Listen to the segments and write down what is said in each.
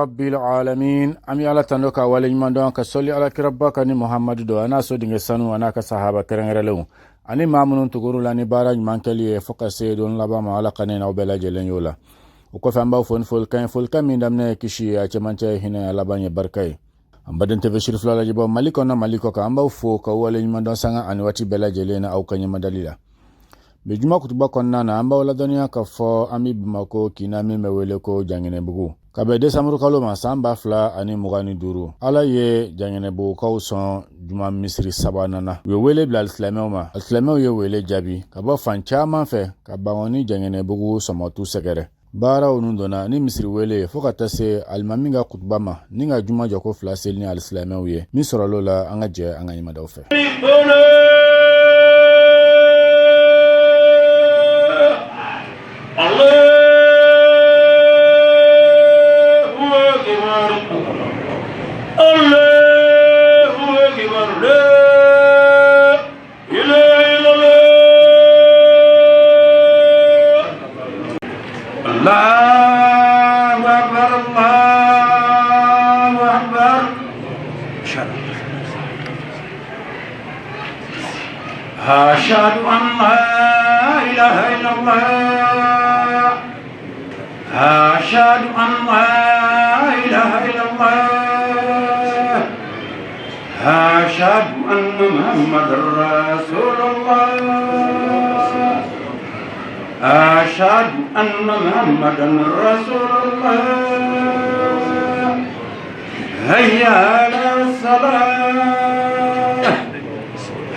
Rabbil alamin. An bɛ Ala tando ka waleɲuman dɔn, ka sɔli Ala kiraba kan ni Muhamadu don, a n'a so denkɛ sanu, a n'a ka sahaba kɛrɛnkɛrɛnlenw ani maa minnu tugur'u la ni baara ɲuman kɛli ye fo ka se don laban ma. Ala ka ne n'aw bɛɛ lajɛlen y'o la. O kɔfɛ, an b'aw fo ni folikan ye, folikan min daminɛ ye kisi ye, a cɛmancɛ ye hinɛ, a laban ye barika ye. An baden TV Siri fila lajɛbɔ Mali kɔnɔ, Mali kɔ kan, an b'aw fo ka waleɲuman dɔn sanga ani waati bɛɛ lajɛlen na aw ka ɲɛmadali la. Bi juma kutuba kɔnɔna na, an b'aw ladɔnniya k'a fɔ an bɛ Bamakɔ kinna min bɛ wele ko Janginɛbugu. Ka bɛn desanburu kalo ma san 2025, Ala ye Janginɛbugukaw sɔn juma misiri sabanan na. U ye wele bila alisilamɛw ma, alisilamɛw ye wele jaabi ka bɔ fan caman fɛ ka Bankɔni Janginɛbugu sɔmɔtu sɛgɛrɛ. Baaraw nun donna ni misiri wele ye fo ka taa se alimami ka kutuba ma ni ka juma jɔko fila seli ni alisilamɛw ye. Min sɔrɔl'o la, an ka jɛ an ka ɲɛmadaw fɛ. أشهد أن لا إله إلا الله، أشهد أن لا إله إلا الله، أشهد أن محمد رسول الله، أشهد أن محمدا رسول الله. هيا على الصلاة،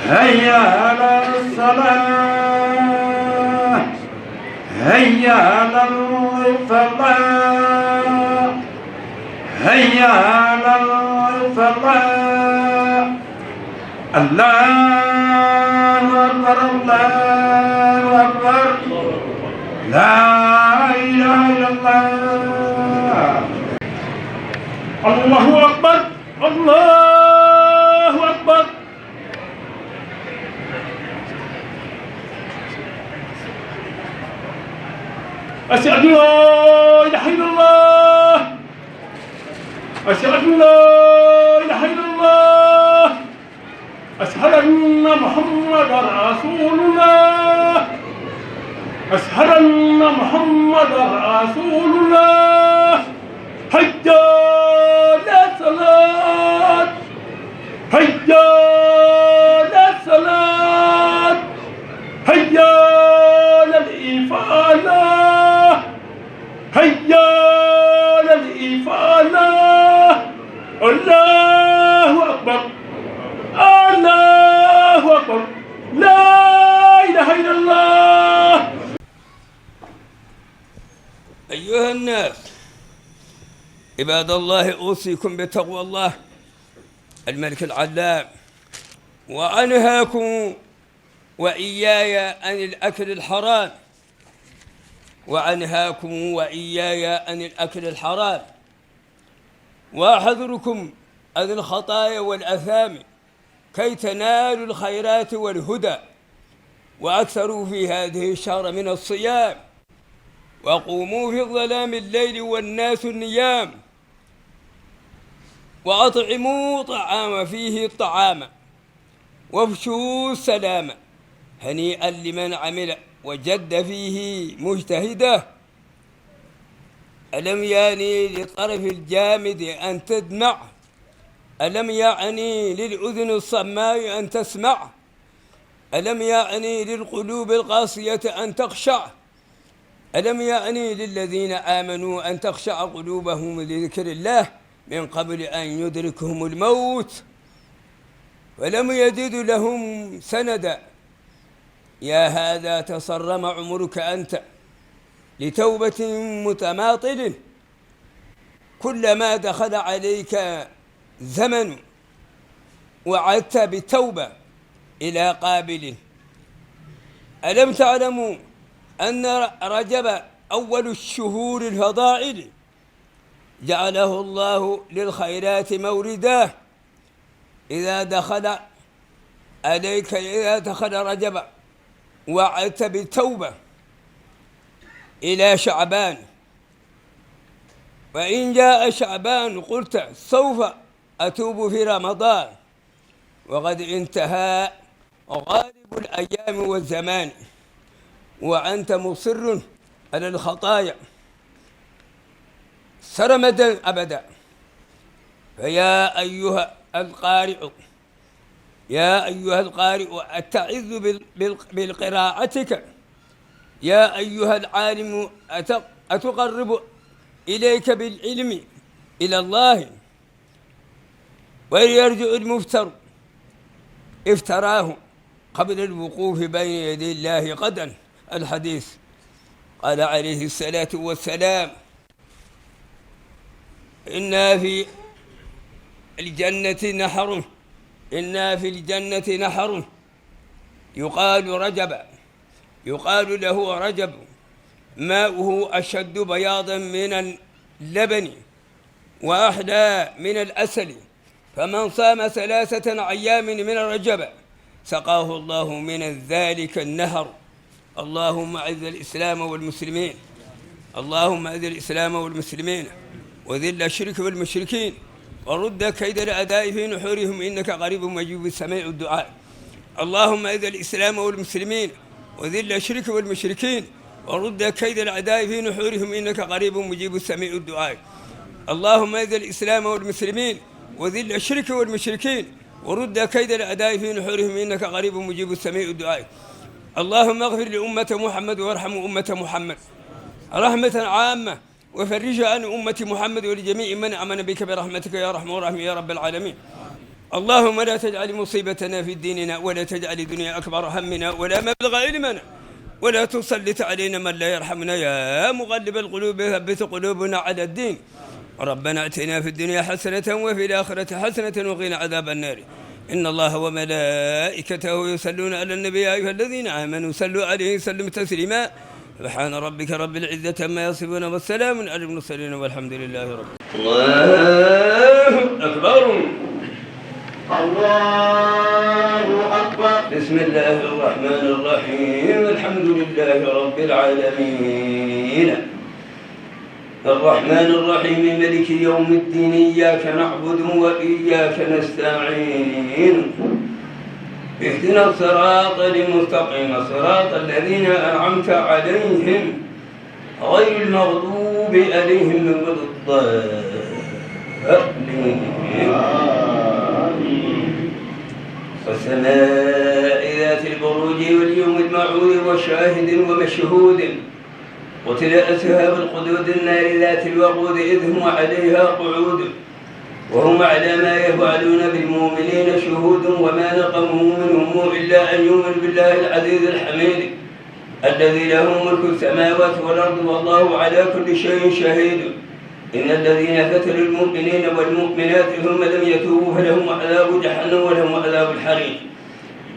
هيا على الصلاة، هيا على الفلاح، هيا على الفلاح. الله أكبر، الله أكبر، لا إله إلا الله. الله أكبر، الله أكبر. أشهد أن لا إله إلا الله، أشهد أن لا إله إلا الله، أشهد أن محمدا رسول الله، أشهد أن محمدا رسول الله. هيا على الصلاة، هيا على الصلاة، هيا على الفلاح، هيا على الفلاح. الله أكبر، الله أكبر، لا إله إلا الله. أيها الناس، عباد الله، أوصيكم بتقوى الله الملك العلام، وأنهاكم وإياي عن الأكل الحرام، وأنهاكم وإياي عن الأكل الحرام، وأحذركم عن الخطايا والأثام كي تنالوا الخيرات والهدى. وأكثروا في هذه الشهر من الصيام، وقوموا في ظلام الليل والناس النيام، وأطعموا طعام فيه الطعام، وافشوا السلام. هنيئا لمن عمل وجد فيه مجتهدا. ألم يعني للطرف الجامد أن تدمع؟ ألم يعني للأذن الصماء أن تسمع؟ ألم يعني للقلوب القاسية أن تخشع؟ ألم يعني للذين آمنوا أن تخشع قلوبهم لذكر الله من قبل أن يدركهم الموت ولم يجد لهم سندا؟ يا هذا تصرم عمرك أنت لتوبة متماطل، كلما دخل عليك زمن وعدت بالتوبة إلى قابل. ألم تعلموا أن رجب أول الشهور الفضائل جعله الله للخيرات موردا؟ إذا دخل عليك، إذا دخل رجب وعدت بالتوبة إلى شعبان. وإن جاء شعبان قلت سوف أتوب في رمضان، وقد انتهى غالب الأيام والزمان وأنت مصر على الخطايا سرمدا أبدا. فيا أيها القارئ، يا أيها القارئ أتعظ بالقراءتك، يا أيها العالم أتقرب إليك بالعلم إلى الله. ويرجع المفتر افتراه قبل الوقوف بين يدي الله غدا. الحديث قال عليه الصلاة والسلام: إنا في الجنة نهر، إنا في الجنة نهر يقال رجب، يقال له رجب، ماؤه أشد بياضا من اللبن وأحلى من العسل، فمن صام 3 أيام من رجب سقاه الله من ذلك النهر. اللهم أعز الإسلام والمسلمين، اللهم أعز الإسلام والمسلمين، وذل الشرك والمشركين، ورد كيد الأعداء في نحورهم، إنك قريب مجيب السميع الدعاء. اللهم أعز الإسلام والمسلمين، وذل الشرك والمشركين، ورد كيد الأعداء في نحورهم، إنك قريب مجيب السميع الدعاء. اللهم أعز الإسلام والمسلمين، وذل الشرك والمشركين، ورد كيد الأعداء في نحورهم، إنك قريب مجيب السميع الدعاء. اللهم اغفر لأمة محمد وارحم أمة محمد رحمة عامة، وفرج عن أمة محمد ولجميع من آمن بك برحمتك يا أرحم الراحمين يا رب العالمين. اللهم لا تجعل مصيبتنا في ديننا، ولا تجعل الدنيا أكبر همنا ولا مبلغ علمنا، ولا تسلط علينا من لا يرحمنا يا مقلب القلوب ثبت قلوبنا على الدين. ربنا اتنا في الدنيا حسنة وفي الآخرة حسنة وقنا عذاب النار. إن الله وملائكته يصلون على النبي يا أيها الذين آمنوا صلوا عليه وسلموا تسليما. سبحان ربك رب العزة عما يصفون، والسلام على المرسلين، والحمد لله رب الله أكبر. الله أكبر. بسم الله الرحمن الرحيم. الحمد لله رب العالمين الرحمن الرحيم ملك يوم الدين إياك نعبد وإياك نستعين اهدنا الصراط المستقيم صراط الذين أنعمت عليهم غير المغضوب عليهم ولا الضالين. والسماء ذات البروج واليوم الموعود وشاهد ومشهود قتل أصحاب الخدود النار ذات الوقود إذ هم عليها قعود وهم على ما يفعلون بالمؤمنين شهود وما نقموا منهم إلا أن يؤمنوا بالله العزيز الحميد الذي له ملك السماوات والأرض والله على كل شيء شهيد. إن الذين فتنوا المؤمنين والمؤمنات ثم لم يتوبوا فلهم عذاب جهنم ولهم عذاب الحريق.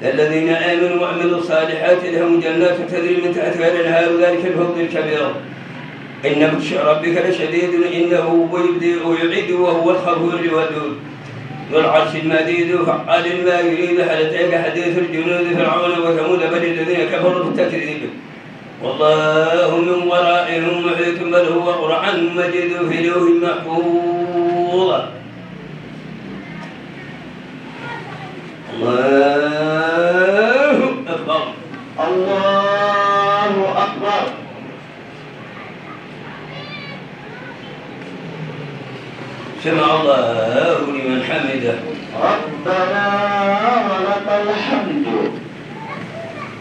الذين آمنوا وعملوا الصالحات لهم جنات تجري من تحتها الأنهار ذلك الفوز الكبير. إن بطش ربك لشديد إنه هو يبدئ ويعيد وهو الغفور الودود ذو العرش المجيد فعال ما يريد. هل أتاك حديث الجنود فرعون وثمود بل الذين كفروا بالتكذيب والله من ورائهم محيط بل هو قرآن مجيد في لوح محفوظ. الله أكبر. الله أكبر. سمع الله لمن حمده. ربنا ولك الحمد.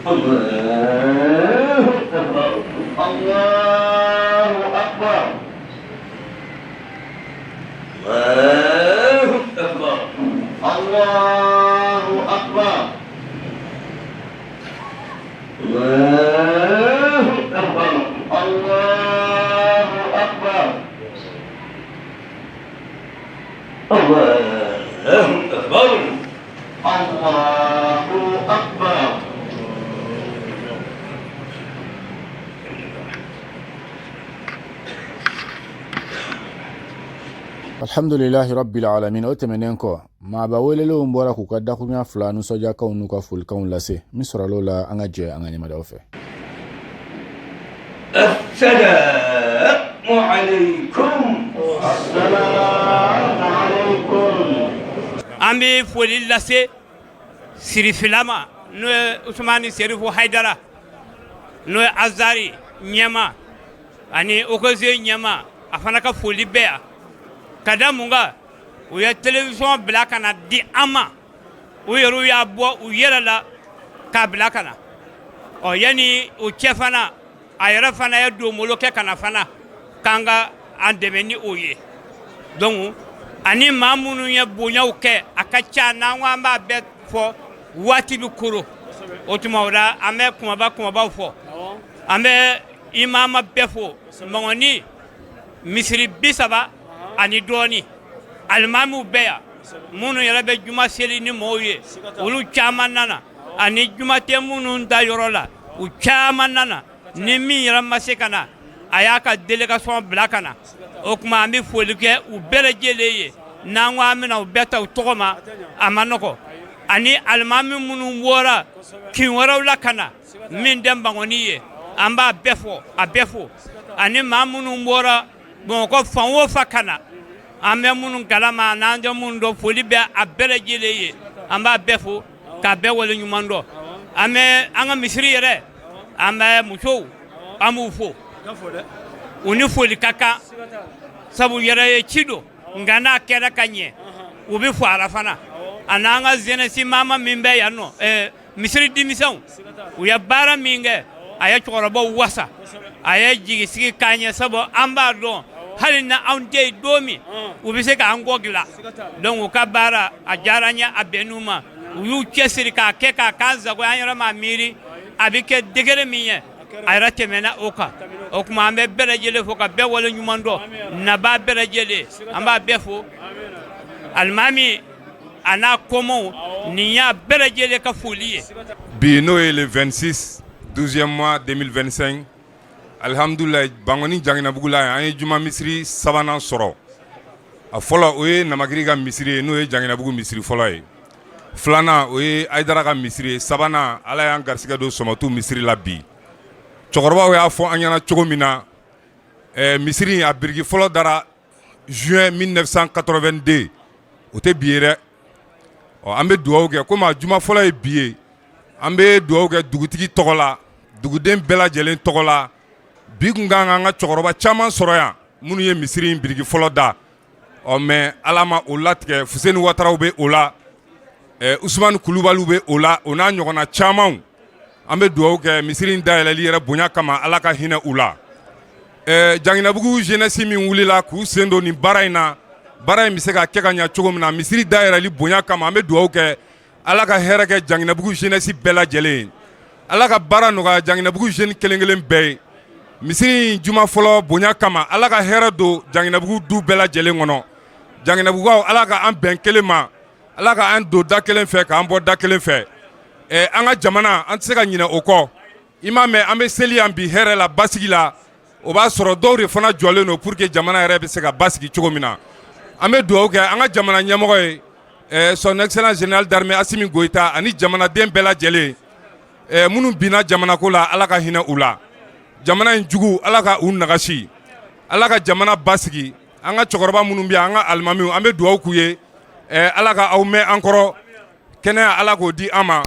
الله أكبر. الله أكبر. الله أكبر. الله أكبر. الله أكبر. الله أكبر. الله أكبر. الله أكبر. Alhamdulilahi rabbil alamin. O tɛmɛnen kɔ, maaba welelenw bɔra k'u ka dakurunya fila nisɔndiyakanw n'u ka folikanw lase. Min sɔrɔla o la, an ka jɛ an ka ɲɛmadaw fɛ. السلام عليكم. An bɛ foli lase sirifila ma, n'o ye Usumani Serifu Hayidara, n'o ye Azari ɲɛma ani OCG ɲɛma. A fana ka foli bɛ yan ka da mun kan? U ye télévision bila ka na di an ma. U yɛrɛ y'a bɔ u yɛrɛ la k'a bila ka na. Ɔ, yanni o cɛ fana, a yɛrɛ fana ye donbolo kɛ ka na fana k'an ka an dɛmɛ ni o ye. Donc ani maa minnu ye bonyaw kɛ, a ka ca n'an ko an b'a bɛɛ fɔ, waati bɛ koro. O tuma o la, an bɛ kumaba kumabaw fɔ. An bɛ imama bɛɛ fo. Mɔgɔni misiri 30 ani dɔɔni, alimamiw bɛ yan. Minnu yɛrɛ bɛ juma seli ni mɔgɔw ye, olu caman nana, ani juma tɛ minnu da yɔrɔ la, u caman nana. Ni min yɛrɛ ma se ka na, a y'a ka délégation bila ka na. O tuma an bɛ foli kɛ u bɛɛ lajɛlen ye. N'an ko an bɛna u bɛɛ ta u tɔgɔ ma, a ma nɔgɔ. Ani alimami minnu bɔra kin wɛrɛw la ka na min tɛ Bankɔni ye, an b'a bɛɛ fɔ, a bɛɛ fo. Ani maa minnu bɔra Bamakɔ fan o fan ka na, an bɛ minnu kalama n'an tɛ minnu dɔn, foli bɛ a bɛɛ lajɛlen ye. An b'a bɛɛ fo k'a bɛɛ wale ɲuman dɔn. An bɛ an ka misiri yɛrɛ, an bɛ musow, an b'u fo, u ni foli ka kan, sabu yɛrɛ ye ci don. Nka n'a kɛra ka ɲɛ, u bɛ fo a la fana. A n'an ka jeunesse maama min bɛ yan nɔ, misiri denmisɛnw, u ye baara min kɛ, a ye cɛkɔrɔbaw wasa, a ye jigi sigi k'an ɲɛ, sabu an b'a dɔn hali ni anw tɛ yen don min, u bɛ se k'an kɔ dilan. Donc u ka baara a diyara an ye, a bɛnn'u ma. U y'u cɛsiri k'a kɛ k'a k'an sago. An yɛrɛ m'a miiri a bɛ kɛ degré min ye, a yɛrɛ tɛmɛna o kan. O tuma an bɛ bɛɛ lajɛlen fo ka bɛɛ wale ɲuman dɔn. Nabaa bɛɛ lajɛlen, an b'a bɛɛ fo. Alimami a n'a kɔmɔw, nin y'a bɛɛ lajɛlen ka foli ye. Bi, n'o ye le 26 12e mois 2025, alihamudulila, Bankɔni Janginabugu la yan, an ye juma misiri sabanan sɔrɔ. A fɔlɔ, o ye Namakiri ka misiri ye, n'o ye Janginabugu misiri fɔlɔ ye. Filanan, o ye Ayidara ka misiri ye. Sabanan, Ala y'an garisɛgɛ don Sɔmɔtu misiri la bi. Cɛkɔrɔbaw y'a fɔ an ɲɛna cogo min na, misiri a biriki fɔlɔ dara juin 1982, o tɛ bi ye dɛ. Ɔ, an bɛ dugawu kɛ. Komi a juma fɔlɔ ye bi ye, an bɛ dugawu kɛ dugutigi tɔgɔ la, duguden bɛɛ lajɛlen tɔgɔ la. Bi kun kan an ka cɛkɔrɔba caman sɔrɔ yan minnu ye misiri in biriki fɔlɔ da. Ɔ, mais Ala ma o latigɛ. Fuseni Wataraw bɛ o la, Usumani Kulubaliw bɛ o la, o n'a ɲɔgɔnna camanw. An bɛ dugawu kɛ misiri in dayɛlɛli yɛrɛ bonya kama, Ala ka hinɛ u la. Janginabugu jeunesse min wulila k'u sen don nin baara in na, baara in bɛ se ka kɛ ka ɲɛ cogo min na, misiri dayɛlɛli bonya kama, an bɛ dugawu kɛ, Ala ka hɛrɛ kɛ Janginabugu jeunesse bɛɛ lajɛlen ye. Ala ka baara nɔgɔya Janginabugu jeune kelen kelen bɛɛ ye. Misiri in juma fɔlɔ bonya kama, Ala ka hɛrɛ don Janginabugu du bɛɛ lajɛlen kɔnɔ. Janginabugukaw, Ala ka an bɛn kelen ma, Ala ka an don da kelen fɛ k'an bɔ da kelen fɛ. An ka jamana, an tɛ se ka ɲinɛ o kɔ. I m'a mɛn, an bɛ seli yan bi hɛrɛ la, basigi la, o b'a sɔrɔ dɔw de fana jɔlen don pour que jamana yɛrɛ bɛ se ka basigi cogo min na. An bɛ dugawu kɛ an ka jamana ɲɛmɔgɔ ye, son excellence général d'armée Assimi Goïta, ani jamanaden bɛɛ lajɛlen minnu binna jamana ko la, Ala ka hinɛ u la. Jamana in jugu, Ala ka u nagasi. Ala ka jamana basigi. An ka cɛkɔrɔba minnu bɛ yan, an ka alimamiw, an bɛ dugawu k'u ye, Ala ka aw mɛn an kɔrɔ. Kɛnɛya, Ala k'o di an ma.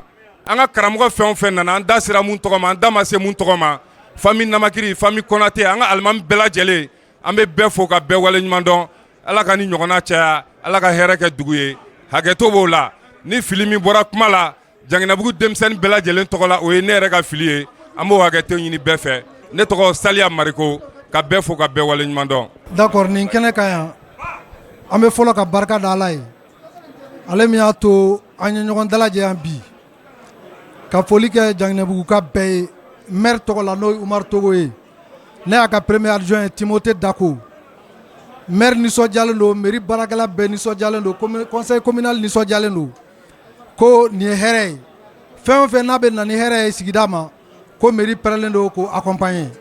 An ka karamɔgɔ fɛn o fɛn nana, an da sera mun tɔgɔ ma, an da ma se mun tɔgɔ ma, famille Namakiri, famille Konate, an ka alimami bɛɛ lajɛlen, an bɛ bɛɛ fo ka bɛɛ waleɲuman dɔn. Ala ka ni ɲɔgɔnna caya, Ala ka hɛrɛ kɛ dugu ye. Hakɛto b'o la, ni fili min bɔra kuma la Janginabugu denmisɛnnin bɛɛ lajɛlen tɔgɔ la, o ye ne yɛrɛ ka fili ye. An b'o hakɛto ɲini bɛɛ fɛ. Ne tɔgɔ Saliya Mariko, ka bɛɛ fo ka bɛɛ waleɲuman dɔn. D'accord, nin kɛnɛ ka yan, an bɛ fɔlɔ ka barika da Ala ye, ale min y'a to an ye ɲɔgɔn dalajɛ yan bi, ka foli kɛ Janginabugu ka bɛɛ ye maire tɔgɔ la, n'o ye Umaru Togo ye. Ne y'a ka premier adjoint ye, Timothée Dako. Maire nisɔndiyalen don, mairie baarakɛla bɛɛ nisɔndiyalen don, conseil communal nisɔndiyalen don ko nin ye hɛrɛ ye. Fɛn o fɛn n'a bɛ na ni hɛrɛ ye sigida ma, ko mairie pɛrɛlen don k'o accompagner.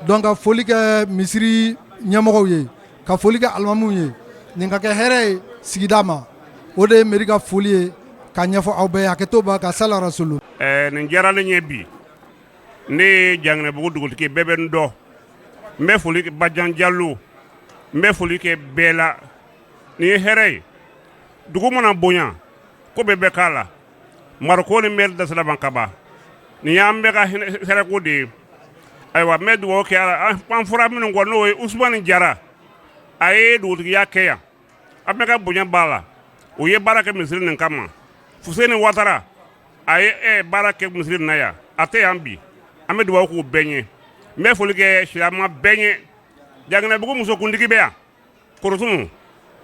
Donc ka foli kɛ misiri ɲɛmɔgɔw ye, ka foli kɛ alimamiw ye, nin ka kɛ hɛrɛ ye sigida ma, o de ye mairie ka foli ye ka ɲɛfɔ aw bɛɛ ye. Hakɛto b'a ka sala rasulu. Nin diyara ne ɲɛ bi. Ne ye Janginɛbugu dugutigi, bɛɛ bɛ n dɔn. N bɛ foli Bajan Jalo. N bɛ foli kɛ bɛɛ la. Nin ye hɛrɛ ye. Dugu mana bonya, ko bɛɛ bɛ k'a la. Mariko ni maire dasela kaban. Nin y'an bɛɛ ka hɛrɛko de ye. Ayiwa, n bɛ dugawu kɛ an fɔra minnu kɔ, n'o ye Usumani Jara. A ye dugutigiya kɛ yan. An bɛɛ ka bonya b'a la. O ye baara kɛ misiri nin kama. Fuseni Watara, a ye baara kɛ misiri na yan. A tɛ yan bi. An bɛ dugawu k'u bɛɛ ɲɛ. N bɛ foli kɛ silamɛ bɛɛ ɲɛ. Janginɛbugu musokuntigi bɛ yan, Korotumu,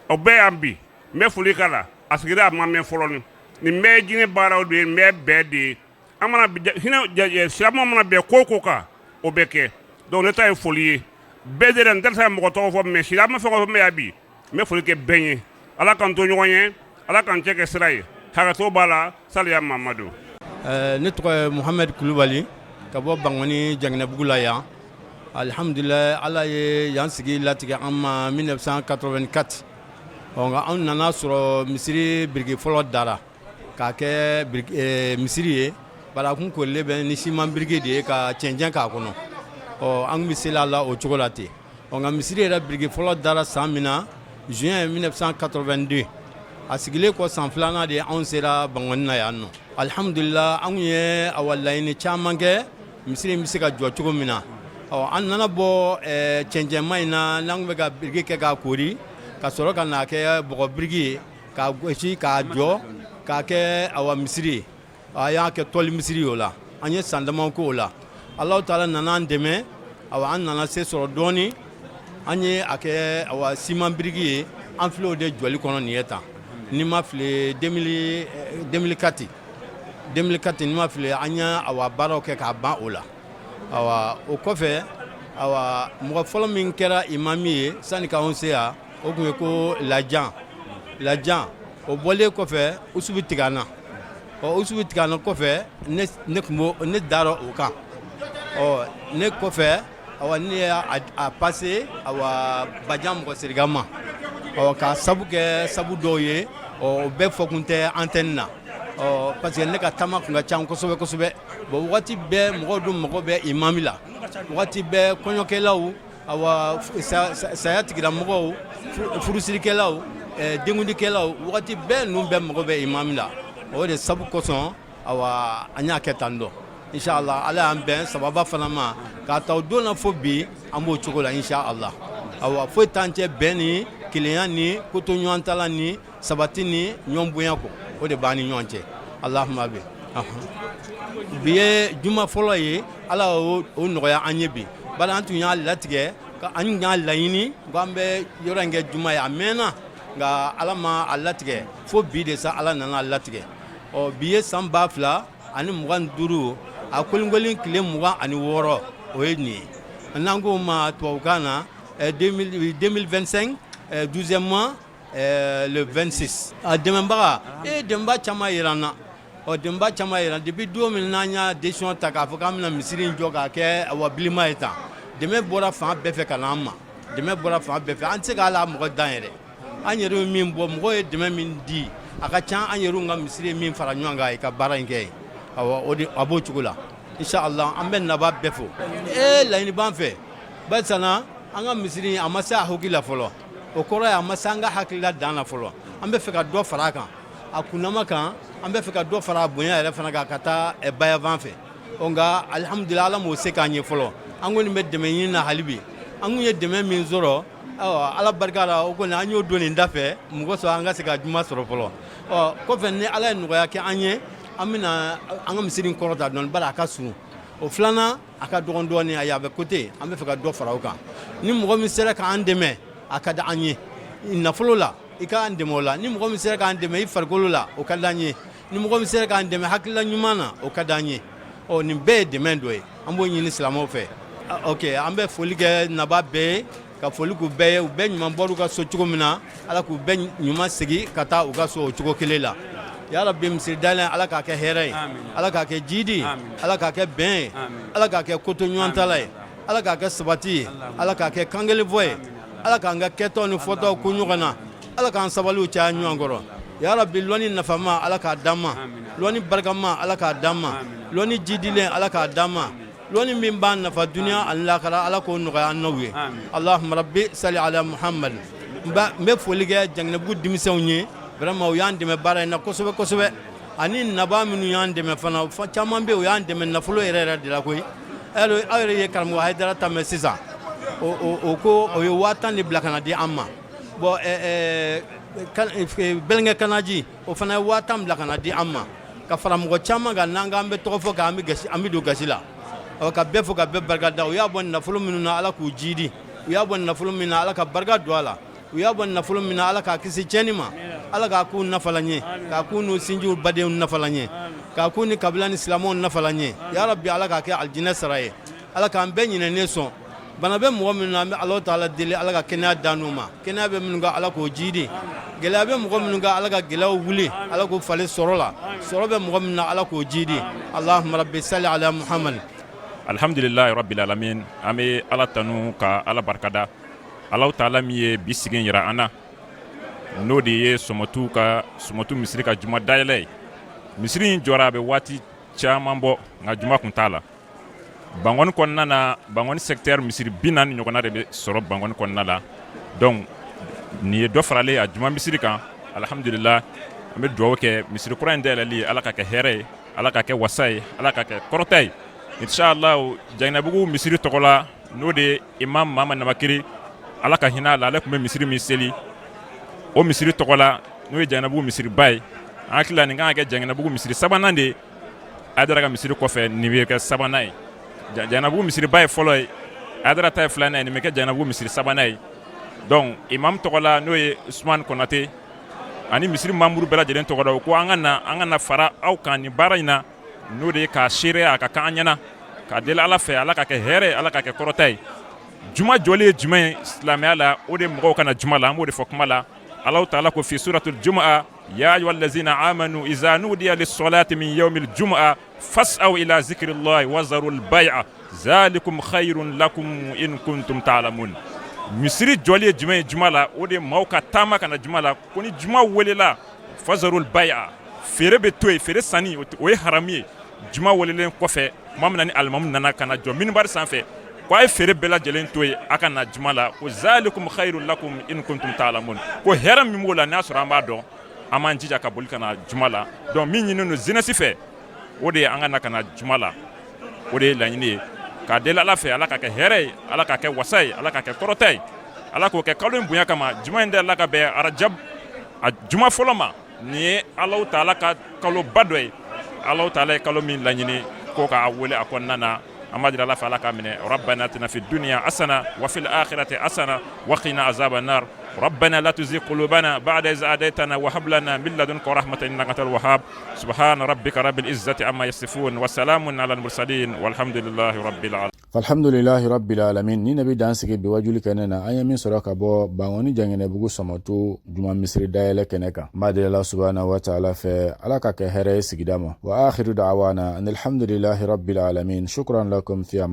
o bɛɛ yan bi. N bɛ foli k'a la. A sigira, a ma mɛn fɔlɔ. Nin bɛɛ ye jinɛ baaraw de ye, nin bɛɛ bɛɛ de ye. An mana hinɛ, silamɛ mana bɛn ko ko kan, o bɛ kɛ. Donc ne ta ye foli ye bɛɛ de. N tɛ se ka mɔgɔ tɔgɔ fɔ, mais silamɛ fɛn o fɛn bɛ yan bi, n bɛ foli kɛ bɛɛ ye. Ala k'an to ɲɔgɔn ye, Ala k'an cɛ kɛ sira ye. Hakɛto b'a la. Saliya Mamadu. Ne tɔgɔ ye Muhamɛdi Kulubali, ka bɔ Bankɔni Janginɛbugu la yan. Alihamudulila, Ala ye yan sigi latigɛ an ma 1984. Ɔ, nka anw nana sɔrɔ misiri biriki fɔlɔ dara k'a kɛ misiri ye, bari a kun korilen bɛ ni siman biriki de ye ka cɛncɛn k'a kɔnɔ. Ɔ, an bɛ seli a la o cogo la ten. Ɔ, nka misiri yɛrɛ biriki fɔlɔ dara san min na, juin 1982, a sigilen kɔ san filanan de, anw sera Bankɔni na yan nɔ. Alihamudulila, anw ye awa laɲini caman kɛ misiri in bɛ se ka jɔ cogo min na. Ɔ, an nana bɔ cɛncɛnma in na, n'an bɛ ka biriki kɛ k'a kori, ka sɔrɔ ka n'a kɛ bɔgɔ biriki ye k'a gosi k'a jɔ k'a kɛ awa misiri ye. A y'a kɛ tɔli misiri ye. O la, an ye san dama k'o la. Alahu taala nana an dɛmɛ. Awa, an nana se sɔrɔ dɔɔni, an ye a kɛ awa siman biriki ye. An filɛ o de jɔli kɔnɔ nin ye tan. Ni ma fili, 2004, 2004, ni ma fili, an ye awa baaraw kɛ k'a ban o la. Awa, o kɔfɛ, awa mɔgɔ fɔlɔ min kɛra imami ye sani k'anw se yan, o tun ye ko Lajan. Lajan o bɔlen kɔfɛ, Usubu Tigana. Ɔ, Usubu Tigana kɔfɛ, ne tun b'o, ne dara o kan. Ɔ, ne kɔfɛ, awa ne y'a a passé awa Bajan mɔgɔ siriga ma. Ɔ, k'a sabu kɛ sabu dɔw ye, ɔ, o bɛɛ fɔkun tɛ antenne na. Ɔ, parce que ne ka taama tun ka ca kosɛbɛ kosɛbɛ. Bon, waati bɛɛ mɔgɔw dun mago bɛ imami la waati bɛɛ, kɔɲɔkɛlaw, awa saya tigilamɔgɔw, furusirikɛlaw, denkundikɛlaw, waati bɛɛ ninnu bɛɛ mago bɛ imami la. O de sabu kosɔn, awa an y'a kɛ tan dɔn. Inshallah, Ala y'an bɛn sababa fana ma k'a ta o don na fo bi, an b'o cogo la inshallah. Awa foyi t'an cɛ bɛn ni kelenya ni koto ɲɔgɔn tala ni sabati ni ɲɔgɔn bonya kɔ, o de b'an ni ɲɔgɔn cɛ. Allahumma bi bi ye juma fɔlɔ ye, Ala y'o nɔgɔya an ye bi. Bari an tun y'a latigɛ, an tun y'a laɲini ko an bɛ yɔrɔ in kɛ juma ye a mɛnna, nka Ala ma a latigɛ fo bi de sa, Ala nana a latigɛ. Ɔ, bi ye san 2025, a kolinkolin tile 26, o ye nin ye. N'an k'o ma tubabukan na 2025, 12e mois, le 26. A dɛmɛbaga, e dɛmɛba caman yira an na. Ɔ, dɛmɛba caman yira depuis don min n'an y'a décision ta k'a fɔ k'an bɛna misiri in jɔ k'a kɛ awa bilima ye tan, dɛmɛ bɔra fan bɛɛ fɛ ka na an ma. Dɛmɛ bɔra fan bɛɛ fɛ, an tɛ se k'ala mɔgɔ dan yɛrɛ. An yɛrɛ ye min bɔ, mɔgɔw ye dɛmɛ min di, a ka ca an yɛrɛ ka misiri ye min fara ɲɔgɔn kan ka baara in kɛ ye. Awa, o de a b'o cogo la. Inshallah, an bɛ naba bɛɛ fo. Ee, laɲini b'an fɛ, barisa na an ka misiri a ma se a hoki la fɔlɔ. O kɔrɔ ye a ma se an ka hakilila dan na fɔlɔ. An bɛ fɛ ka dɔ fara a kan, a kunnama kan. An bɛ fɛ ka dɔ fara a bonya yɛrɛ fana kan ka taa bayanfan fɛ. Ɔ, nka alihamudulila, Ala m'o se k'an ye fɔlɔ. An kɔni bɛ dɛmɛ ɲini na hali bi. An kun ye dɛmɛ min sɔrɔ, ayiwa, Ala barika la, o kɔni an y'o don nin da fɛ mɔgɔ sɔrɔ an ka se ka juma sɔrɔ fɔlɔ. Ɔ, kɔfɛ, ni Ala ye nɔgɔya kɛ an ye, an bɛna an ka misiri kɔrɔta dɔɔni, bari a ka surun. O filanan, a ka dɔgɔn dɔɔni, ayi, a bɛ côté. An bɛ fɛ ka dɔ fara o kan. Ni mɔgɔ min sera k'an dɛmɛ, a ka di an ye nafolo la, i k'an dɛmɛ o la. Ni mɔgɔ min sera k'an dɛmɛ i farikolo la, o ka di an ye. Ni mɔgɔ min sera k'an dɛmɛ hakilila ɲuman na, o ka di an ye. Ɔ, nin bɛɛ ye dɛmɛ dɔ ye, an b'o ɲini silamɛw fɛ. Ok, an bɛ foli kɛ naba bɛɛ ye, ka foli k'u bɛɛ ye. U bɛɛ ɲuman bɔr'u ka so cogo min na, Ala k'u bɛɛ ɲuman segin ka taa u ka so o cogo kelen la. Yarabi, misiri dayɛlɛ, Ala k'a kɛ hɛrɛ ye, Ala k'a kɛ jidi ye, Ala k'a kɛ bɛn ye, Ala k'a kɛ koto ɲɔgɔn tala ye, Ala k'a kɛ sabati ye, Ala k'a kɛ kankelen fɔ ye, Ala k'an ka kɛtɔw ni fɔtɔw ko ɲɔgɔn na, Ala k'an sabaliw caya ɲɔgɔn kɔrɔ. Yarabi, lɔnni nafama, Ala k'a d'an ma, lɔnni barikama, Ala k'a d'an ma, lɔnni jidilen, Ala k'a d'an ma. Lɔnni min b'an nafa dunya ani lakara, Ala k'o nɔgɔya an n'aw ye. Allahumma rabbi sali ala Muhammad. N bɛ foli kɛ Janginɛbugu denmisɛnw ye, vraiment u y'an dɛmɛ baara in na kosɛbɛ kosɛbɛ, ani nabaa minnu y'an dɛmɛ fana, caman bɛ yen, u y'an dɛmɛ nafolo yɛrɛ yɛrɛ de la koyi. Aw yɛrɛ ye karamɔgɔ Hayidara ta mɛn sisan, o ko o ye 10,000 de bila ka na di an ma. Bon, Bɛlɛnkɛ Kanaji, o fana ye 10,000 bila ka na di an ma, ka fara mɔgɔ caman kan n'an k'an bɛ tɔgɔ fɔ k'an bɛ an bɛ don gasi la. Ɔ, ka bɛɛ fo ka bɛɛ barika da. U y'a bɔ nafolo minnu na, Ala k'u jidi. U y'a bɔ nafolo min na, Ala ka barika don a la. U y'a bɔ nafolo min na, Ala k'a kisi tiɲɛni ma. Ala k'a k'u nafalan ye, k'a k'u n'u sinjiw badenw nafalan ye, k'a k'u ni kabila ni silamɛw nafalan ye. Ya Rabbi, Ala k'a kɛ alijinɛ sara ye. Ala k'an bɛɛ ɲinɛnen sɔn. Bana bɛ mɔgɔ minnu na, an bɛ Ala taala deli, Ala ka kɛnɛya d'an n'u ma. Kɛnɛya bɛ minnu kan, Ala k'o jidi. Gɛlɛya bɛ mɔgɔ minnu kan, Ala ka gɛlɛyaw wuli, Ala k'o falen sɔrɔ la. Sɔrɔ bɛ mɔgɔ minnu na, Ala k'o jidi. Allahumma rabbi sali ala Muhammad. Alhamdulilahi rabbil alamin. An bɛ Ala tanu ka Ala barikada, Ala taala min ye bi sigi jira an na, n'o de ye Sɔmɔtu ka Sɔmɔtu misiri ka juma dayɛlɛ ye. Misiri in jɔra a bɛ waati caman bɔ, nka juma tun t'a la Bankɔni kɔnɔna na. Bankɔni secteur, misiri 40 ɲɔgɔnna de bɛ sɔrɔ Bankɔni kɔnɔna la. Donc nin ye dɔ faralen a juma misiri kan. Alihamdulila, an bɛ dugawu kɛ misiri kura in dayɛlɛli, Ala ka kɛ hɛrɛ ye, Ala ka kɛ wasa ye, Ala ka kɛ kɔrɔta ye, inshallah. Jaginɛbugu misiri tɔgɔ la, n'o de ye imam Mama Namakiri, Ala ka hinɛ a la, ale tun bɛ misiri min seli, o misiri tɔgɔ la, n'o ye Jaginɛbugu misiriba ye. An hakili la nin kan ka kɛ Jaginɛbugu misiri sabanan de ye. Hayidara ka misiri kɔfɛ, nin bɛ kɛ sabanan ye. Jaginɛbugu misiriba ye fɔlɔ ye, Hayidara ta ye filanan ye, nin bɛ kɛ Jaginɛbugu misiri sabanan ye. Donc imam tɔgɔ la, n'o ye Usumani Konate, ani misiri membre bɛɛ lajɛlen tɔgɔ la, o ko an ka na, an ka na fara aw kan nin baara in na, n'o de ye k'a seereya a ka kan an ɲɛna, k'a deli Ala fɛ, Ala ka kɛ hɛrɛ, Ala ka kɛ kɔrɔta ye. Juma jɔlen ye jumɛn ye silamɛya la? O de mɔgɔw ka na juma la, an b'o de fɔ kuma la. Ala taala ko fi suratul jumu'a: ya ayyuhallazina amanu iza nudiya lis-salati min yawmil jumu'a fas'aw ila zikrillahi wa zarul bay'a zalikum khayrun lakum in kuntum ta'lamun. Misiri jɔli ye jumɛn ye juma la? O de maaw ka taama ka na juma la. Ko ni juma welela, fazarul bay'a, feere bɛ to yen, feere sanni, o ye haramu ye juma welelen kɔfɛ. Tuma min na ni alimamu nana ka na jɔ minibari sanfɛ ko a ye feere bɛɛ lajɛlen to yen, a ka na juma la, ko zalikum khayrun lakum in kuntum ta'lamun, ko hɛrɛ min b'o la, n'a sɔrɔ an b'a dɔn, an b'an jija ka boli ka na juma la. Donc min ɲininen don jeunesse fɛ, o de ye an ka na ka na juma la, o de ye laɲini ye. K'a deli Ala fɛ, Ala ka kɛ hɛrɛ ye, Ala ka kɛ wasa ye, Ala ka kɛ kɔrɔta ye, Ala k'o kɛ kalo in bonya kama. Juma in dayɛlɛla ka bɛn arajab a juma fɔlɔ ma. Nin ye Ala taala ka kaloba dɔ ye, Ala taala ye kalo min laɲini ko k'a wele a kɔnɔna na. An b'a deli Ala fɛ, Ala k'a minɛ. Rabbana atina fid dunya hasana wa fil akhirati hasana wa qina azaban nar. Rabbana la tuzigh qulubana ba'da iz hadaytana wa hab lana min ladunka rahmatan innaka antal wahhab. Subhana rabbika rabbil izzati amma yasifun wa salamun alal mursalin walhamdulillahi rabbil alamin. Alhamdulilahi rabbil alamin. Nin de bɛ dan sigi bi wajuli kɛnɛ na, an ye min sɔrɔ ka bɔ Bankɔni Janginɛbugu Sɔmɔtu juma misiri dayɛlɛ kɛnɛ kan. N b'a deli Ala subahana wa taala fɛ, Ala ka kɛ hɛrɛ ye sigida ma. Wa akhiru da'wana an alhamdulilahi rabbil alamin. Shukran lakum fi.